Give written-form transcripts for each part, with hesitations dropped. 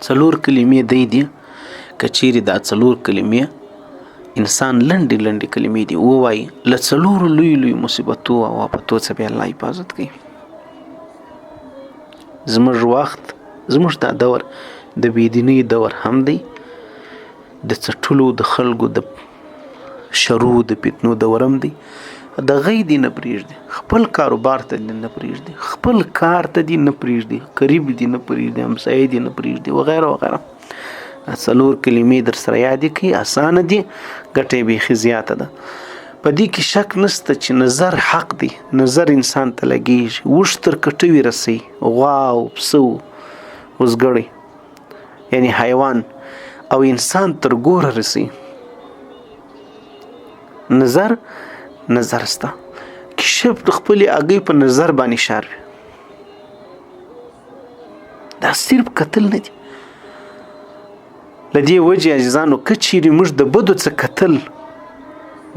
څلور کلمې دی دي، که چیرې دا څلور کلمې انسان لنډې لنډې کلمې دي ووایي، له څلورو لوی لوی مصیبتو او آفتو څخه به الله حفاظت کوي. زموږ وخت، زموږ دا دور د بېدینۍ دور هم دی، د څټلو د خلکو د شرو د فتنو دور هم دی. د غي دی نه پرېږدي، خپل کاروبار ته دې نه پرېږدي، خپل کار ته دې نه پرېږدي، قریب دې نه پرېږدي، همسایه دې نه پرېږدي، وغیره وغیره. دا څلور کلمې در سره یادې کړئ، اسانه دي، ګټه یې بیخي زیاته ده. په دې کې شک نشته چې نظر حق دی، نظر انسان ته لګېږي، اوښ تر کټوي رسوي، غوا او پسه او وزګړی یعنی حیوان او انسان تر ګوره رسوي. نظر نظر سته، کشف د خپلې اګۍ په نظر باندې شار وي. دا صرف کتل نه دي. له دې وجې عزیزانو، که چیرې موږ د بدو څه کتل،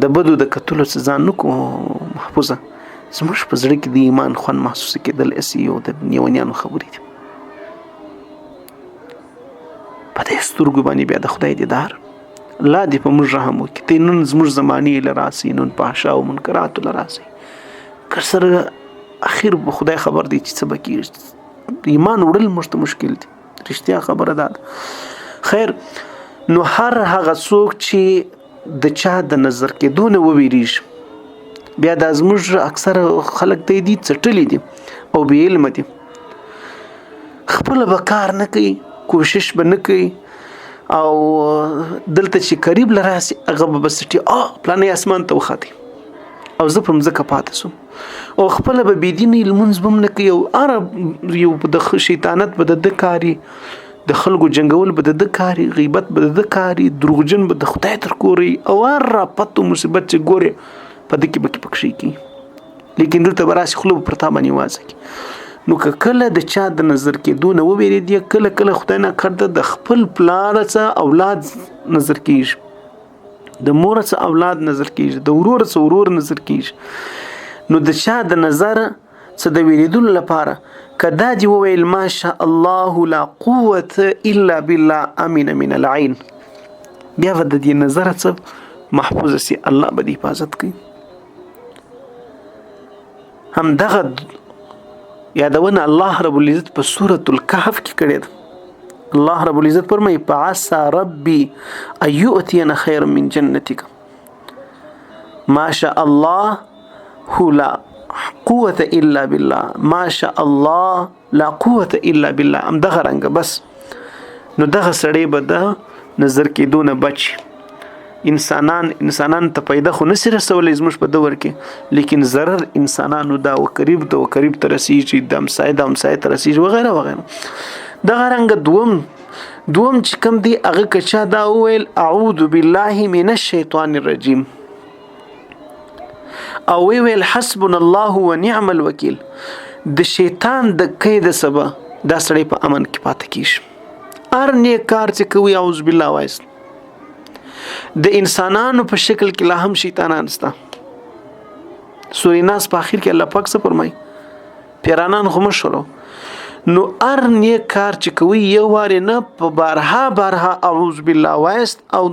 د بدو د کتلو څه ځان نه کړو محفوظه، زموږ په زړه کې د ایمان خوند محسوس کېدل هسې یو د لیونیانو خبرې دي. په دې سترګو باندې بیا د خدای دیدار، الله دې په موږ رحم وکړي. ته نن زموږ زمانې له راسي، نن فحشا او منکراتو له راسي، که سره اخر به خدای خبر دی چې څه به کېږي. ایمان وړل موږ ته مشکل دی، رښتیا خبره ده. خیر، نو هر هغه څوک چې د چا د نظر کېدو نه وویریږي، بیا دا زموږ اکثره خلک دی دي څټلي دي او بې علمه دي، خپله به کار نه کوي، کوشش به نه کوي، او دلته چې قریب له راسي هغه به بس څټي، پلانی اسمان ته وخاتی او زه په مځکه پاتې شوم، او خپله به بې دیني لمونځ به هم نه کوي، او هر یو د شیطانت به د ده کاري، د خلکو جنګول به د ده کاري، غیبت به د ده کاري، دروغجن به د خدای تر کوره وي، او هر آفت او مصیبت چې ګورې په ده کې به کې پکښې کېږي. لیکن دلته به راسي خوله به پر تا باندې وازه کړي. نو که کله د چا د نظر کېدو نه ووېرېدې، کله کله خدای نه کرده د خپل پلار څخه اولاد نظر کېږي، د مور څخه اولاد نظر کېږي، د ورور څخه ورور نظر کېږي. نو د چا د نظر څه د وېرېدلو لپاره که دا دې وویل ماشاء الله لا قوت الا بالله امن من العین، بیا به د دې نظر څه محفوظ سي، الله به دې حفاظت کوي. هم دغه یادونه الله رب العزت په سورة الکهف کې کړې ده. الله رب العزت فرمایي فعسى ربي ان يؤتينا خيرا من جنتك ما شاء الله هو لا قوة الا بالله، ما شاء الله لا قوة الا بالله. هم دغه رنګه بس. نو دغه سړی به د نظر کېدو نه بچ. انسانان ته پیدا خو نسی رسولی زموږ په دور کې، لیکن ضرر انسانانو دا و قریب ته و قریب ته رسیږي، د همسایه د همسایه ته رسیږي، وغیره وغیره. دغه رنګه دوم چې کوم دی هغه که چا دا وویل اعوذ بالله من الشیطان الرجیم او ویل حسبنا الله ونعم الوکیل، د شیطان د قید سبا دا سړی په امن کې پاتې کیږي. هر نیک کار چې کوي اعوذ بالله وایست. د انسانانو په شکل کې لا هم شیطانان سته. سورې ناس په اخر کې الله پاک څه فرمایي؟ پیرانان خو مشرو. نو هر نیک کار چې کوي یو وارې نه په بارها بارها اعوذ بالله وایست او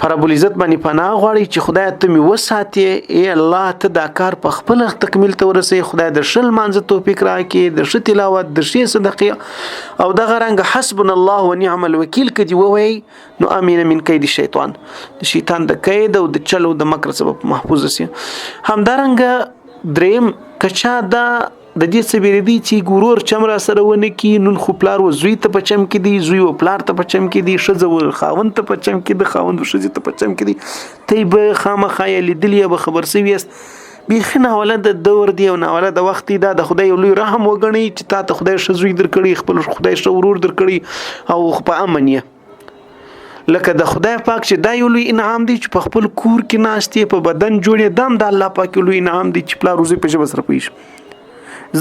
پر رب العزت باندې پناه غواړي چې خدای ته مې وساتې، ای الله ته دا کار په خپل تکمیل ته ورسې، خدای د ښه لمانځه توفیق راکړي، د ښه تلاوت، د ښې صدقې، او دغه رنګ حسبنا الله ونعم الوکیل که دې ووایي نو امین من کید الشیطان، د شیطان د کید او د چل او د مکر سبب محفوظ سي. همدارنګه دریم که چا دا د دې څه بیریدي چې ګورور چم را سره ونه کی، نن خو پلار و زوی ته په چم کې دی، زوی و پلار ته په چم کې دی، ښځه و خاوند ته په چم کې دی، خاوند و ښځې ته په چم کې دی، ته به خامخا یې لیدلي یا به خبر سوي یاست. بیخي ناوله د دور دی او ناوله د وخت دی. دا د خدای یو لوی رحم وګڼئ چې تا ته خدای ښه زوی درکړي، خپل خدای ښه ورور درکړي او په امن یې. لکه د خدای پاک چې دا یو لوی انعام دی چې په خپل کور کې ناست یې، په بدن جوړ یې، دا هم د الله پاک یو لوی انعام دی چې پلار وزوی په ژبه سره پوه شي.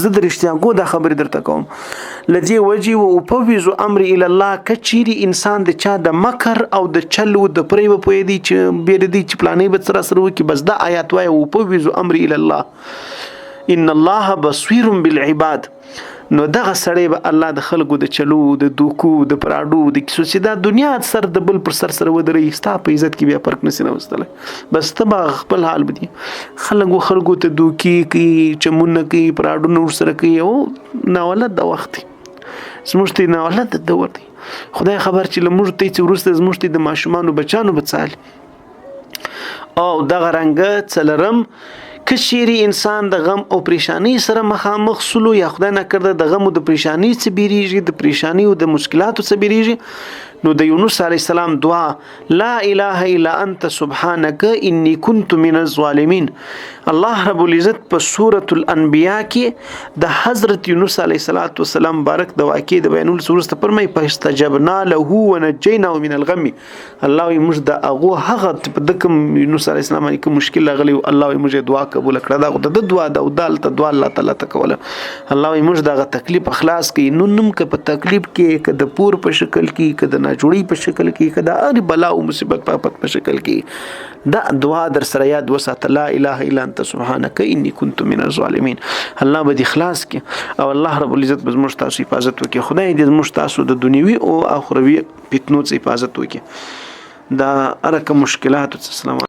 زه د رښتیا ګو دا خبرې درته کوم. له دې وجې و افوض امري الی الله، که چیرې انسان د چا د مکر او د چل و د فریب پوه دی چې بېره دی چې پلانې به څه راسره وکړي، بس دا آیات وایه افوض امري الی الله ان الله بصیر بالعباد. نو دغه سړی به الله د خلکو د چلو، د دوکو، د پراډو، د کیسو چې دا دنیا سر د بل پر سر سره ودري، ستا په عزت کې بیا فرق نسی راوستلی. بس ته به خپل حال بدی خلکو خلکو ته دوکي کوي، چمونه کوي، پراډونه ورسره کوي، او ناولد د وخت دی، زموږ ته ناولد د دور دی. خدای خبر چې له موږ ته چې وروسته زموږ ته د ماشومانو بچانو به څه او دغه رنګه څلرم، که چیرې انسان د غم او پریشانی سره مخامخ سولو، یا خدای نه کړده د غم او د پریشانی څخه بیریږي، د پریشانی او د مشکلاتو څخه بیریږي، نو د یونس علی السلام دعا لا اله الا انت سبحانك انی كنت من الظالمین. الله رب العزت په سورۃ الانبیاء کې د حضرت یونس علی السلام مبارک د واقع د بیانولو وروسته فرمایي فاستجبنا له ونجیناه من الغم. الله وی موږ د هغه هغه په د کوم یونس علی السلام باندې کوم مشکل راغلی، الله وی موږ دعا قبول کړه. دا خو د دعا د او دالته دعا الله تعالی ته کوله. الله وی موږ دغه تکلیف خلاص کړي. نو نم که په تکلیف کې، که د پور په شکل کې، که د ناجوړي په شکل کې، که د هر بلا او مصیبت په آفت په شکل کې، دا دعا در سره یاد وساته، لا اله الا انت سبحانك انی كنت من الظالمین. الله به دې خلاص کړي او الله رب العزت به زموږ تاسو حفاظت وکړي. خدای دې زموږ تاسو د دنیوي او اخروي فتنو څخه حفاظت وکړي، دا هر کوم مشکلات. السلام.